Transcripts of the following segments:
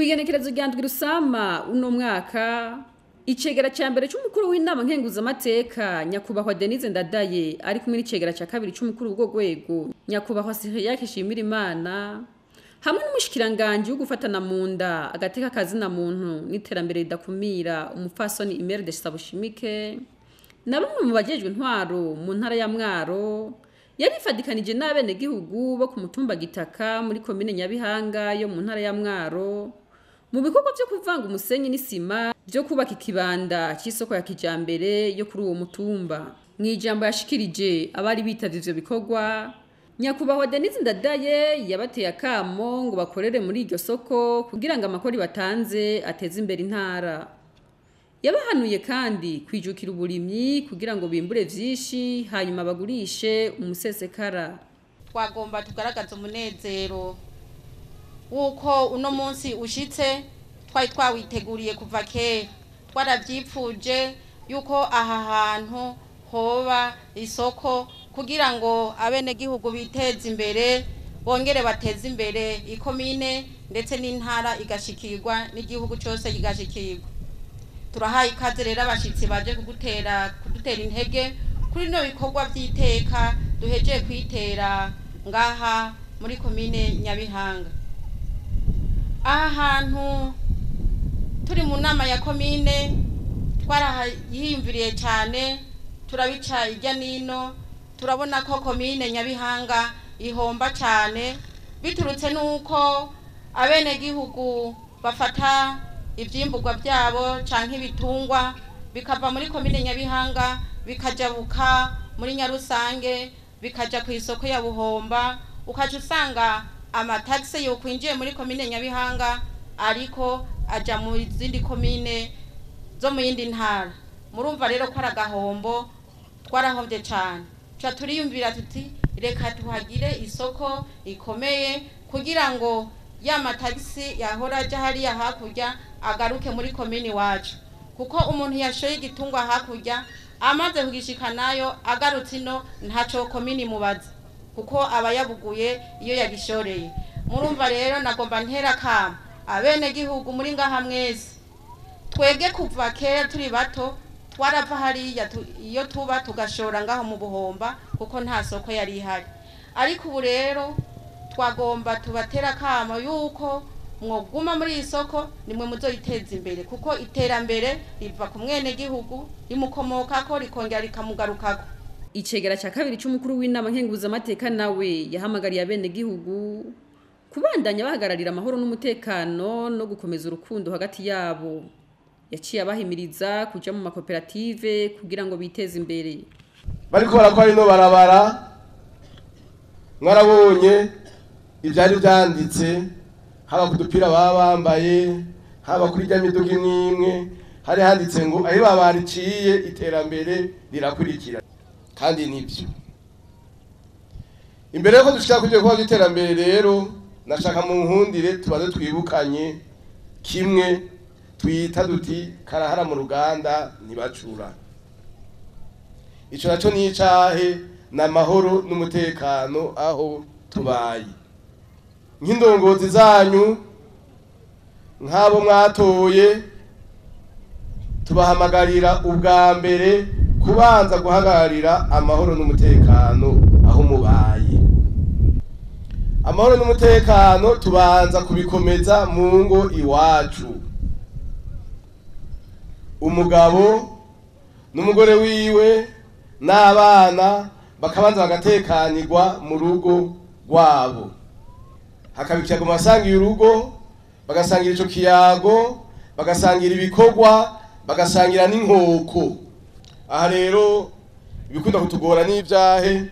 Kw'igenekerezo rya ndwi Rusama uno mwaka, icegera ca mbere c'umukuru w'inama nkenguzamateka, nyakubahwa Denise Ndadaye, ari kumwe n'icegera ca kabiri c'umukuru w'urwo rwego, nyakubahwa Cyriaque Shimirimana, hamwe n'umushikiranganji wo gufatana mu nda, agateka kazina muntu n'iterambere ridakumira, umupfasoni Imelde Sabushimike, na bamwe mu bajejwe intwaro mu ntara ya Mwaro, yarifadikanije n'abenegihugu bo ku mutumba Gitaka muri komine Nyabihanga yo mu ntara ya Mwaro mu bikorwa vyo kuvanga umusenyi n'isima vyo kubaka ikibanda c'isoko ya kijambere yo kuri uwo mutumba. Mw'ijambo yashikirije abari bitavye ivyo bikorwa, nyakubahwa Denise Ndadaye yabateye akamo ngo bakorere muri iryo soko kugira ngo amakori batanze ateze imbere intara. Yabahanuye kandi kwijukira uburimyi kugira ngo bimbure vyinshi hanyuma bagurishe umusesekara. Twagomba tugaragaza umunezero wuko uno munsi ushitse twari twawiteguriye kuva kera, twaravyipfuje yuko aha hantu hoba isoko kugira ngo abenegihugu biteze imbere, bongere bateze imbere ikomine ndetse n'intara igashikirwa n'igihugu cyose kigashikirwa. Turahaye ikaze rero abashitsi baje kudutera intege kuri bino bikorwa vy'iteka duhejeje kwitera ngaha muri komine Nyabihanga. Aha hantu turi mu nama ya komine twarahiyumviriye cyane, turabica irya nino, turabona ko komine Nyabihanga ihomba cyane biturutse nuko abenegihugu bafata ivyimburwa byabo canke ibitungwa bikava muri komine Nyabihanga bikajabuka muri Nyarusange bikaja ku isoko ya Buhomba, ukaca usanga amataxe yokwinjiye muri komine Nyabihanga ariko aja mu zindi komine zo mu yindi ntara. Murumva rero ko ari agahombo, twarahombye cane. Ca turiyumvira tuti reka tuhagire isoko ikomeye kugira ngo ya matagisi yahora aja hariya hakurya agaruke muri komini wacu, kuko umuntu yashoye igitungwa hakurya amaze kugishikanayo agarutse ino ntaco komini mubaza, kuko aba yabuguye iyo yagishoreye. Murumva rero nagomba ntera kama abenegihugu muri ngaha mwese, twege kuva kera turi bato twarava hariya iyo tuba tugashora ngaho mu Buhomba kuko nta soko yari ihari. Ariko ubu rero twagomba tubatera kamo yuko mwoguma muri iyi soko, nimwe muzoyiteza imbere, kuko iterambere riva ku mwenegihugu rimukomokako rikongera rikamugarukako. Icegera ca kabiri c'umukuru w'inama nkenguzamateka nawe yahamagariye abenegihugu kubandanya bahagararira amahoro n'umutekano no gukomeza urukundo hagati yabo. Yaciye abahimiriza kuja mu makoperative kugira ngo biteze imbere. Bariko barakora ino barabara, mwarabonye ivyari vyanditse, haba ku dupira baba bambaye, haba kuri rya miduga imwe imwe, hari handitse ngo aho babariciye iterambere rirakurikira. Kandi nivyo. Imbere yuko dushika kuri ivyo bikorwa vy'iterambere rero, nashaka mu nkundire tubaze twibukanye kimwe twita duti karahara mu ruganda ntibacura. Ico naco ni icahe? Ni amahoro n'umutekano aho tubaye. Nk'indongozi zanyu, nk'abo mwatoye, tubahamagarira ubwa mbere kubanza guhagararira amahoro n'umutekano aho mubaye. Amahoro n'umutekano tubanza kubikomeza mu ngo iwacu. Umugabo n'umugore wiwe n'abana bakabanza bagatekanirwa mu rugo rwabo, hakaba ikiyago basangiye urugo, bagasangira ico kiyago, bagasangira ibikorwa, bagasangira n'inkoko. Aha rero ibikunda kutugora n'ivyahe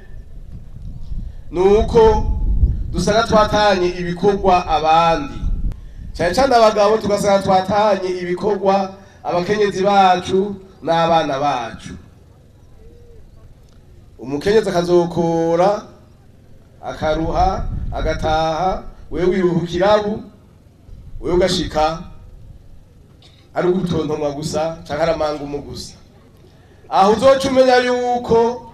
nuko dusanga twatanye ibikorwa abandi, cyane cyane abagabo, tugasanga twatanye ibikorwa abakenyezi bacu n'abana bacu. Umukenyezi akazokora akaruha agataha, wewe wiruhukirabu, wewe ugashika ari ugutontomwa gusa canke aramanga gusa. Aho uzoca umenya yuko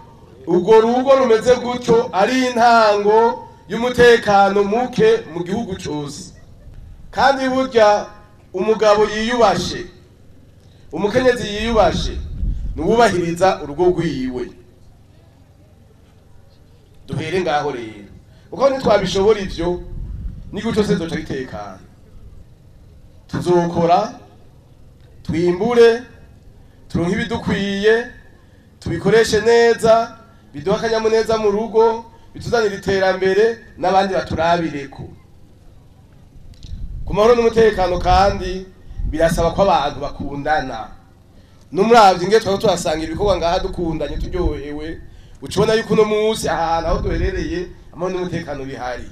urwo rugo rumeze gutyo ari intango y'umutekano muke mu gihugu cose. Kandi burya umugabo yiyubashe, umukenyezi yiyubashe, nuwubahiriza urugo rwiwe. Duhere ngaho rero, kuko ntitwabishobora ivyo n'igihugu cose tuzoca gitekana. Tuzokora twimbure, turonke ibidukwiye, tubikoreshe neza, biduha akanyamuneza mu rugo, bituzanire iterambere n'abandi baturabireko. Ku mahoro n'umutekano kandi birasaba ko abantu bakundana. N'umuravyi nge twaba tuhasanga ibikorwa ngaha dukundanye turyohewe, ucubona yuko uno munsi ahantu aho duherereye amahoro n'umutekano bihari.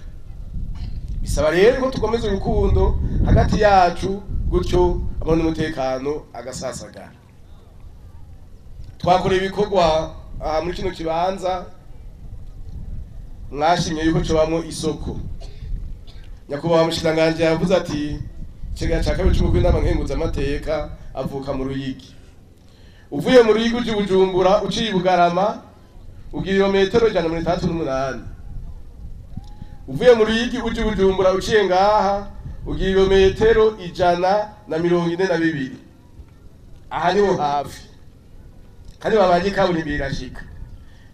Bisaba rero ko tukomeza urukundo hagati yacu, gutyo amahoro n'umutekano agasasagara. Twakora ibikorwa aha muri kino kibanza, mwashimye yuko cobamwo isoko. Nyakubahwa Mushikiranganji yavuze ati icegera ca kabiri c'umukuru w'inama nkenguzamateka avuka mu Ruyigi. Uvuye mu Ruyigi uja i Bujumbura uciye i Bugarama ugira ibirometero 168. Uvuye mu Ruyigi uja i Bujumbura uciye ngaha ugira ibirometero 142. Aha niho hafi, kandi babanye ikaburimbi irashika.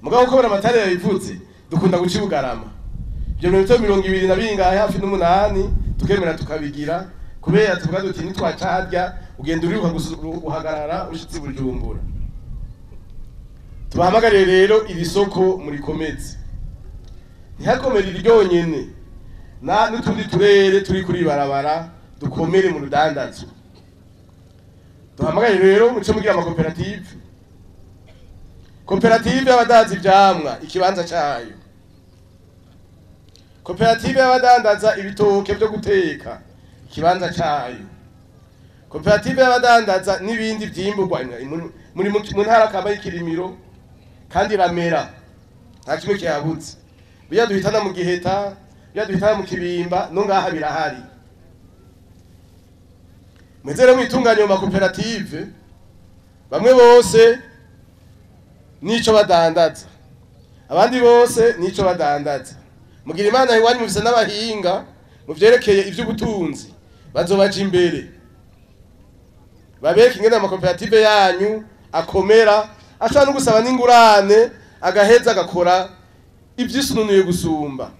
Mugabo uko Buramatari yabivuze, dukunda guca i Bugarama. Ivyo birometero 20 na bingahe hafi n'umunani tukemera tukabigira, kubera tuvuga duti nitwaca harya ugenda uriruka guhagarara ushitse i Bujumbura. Tubahamagarire rero iri soko murikomeze, ntihakomere iri ryonyene, na n'utundi turere turi kuri barabara dukomere mu rudandazo. Duhamagarire rero muce mugira amakoperative, koperative y'abadandaza ivyamwa ikibanza cayo, koperative y'abadandaza ibitoke vyo guteka ikibanza cayo, koperative y'abadandaza n'ibindi vyimburwa muri mu ntara kama y'ikirimiro, kandi iramera nta kimwe kihabuze. Biya duhitana mu Giheta, biya duhitana mu Kibimba, no ngaha birahari. Mweze rero mwitunganye mu makoperative, bamwe bose nico badandaza, abandi bose nico badandaza. Mugira Imana iwanyu mufise n'abahinga mu vyerekeye ivy'ubutunzi, bazobaja imbere babereke ingene amakoperative yanyu akomera, ashobora no gusaba n'ingurane agaheza agakora ivyisununuye gusumba.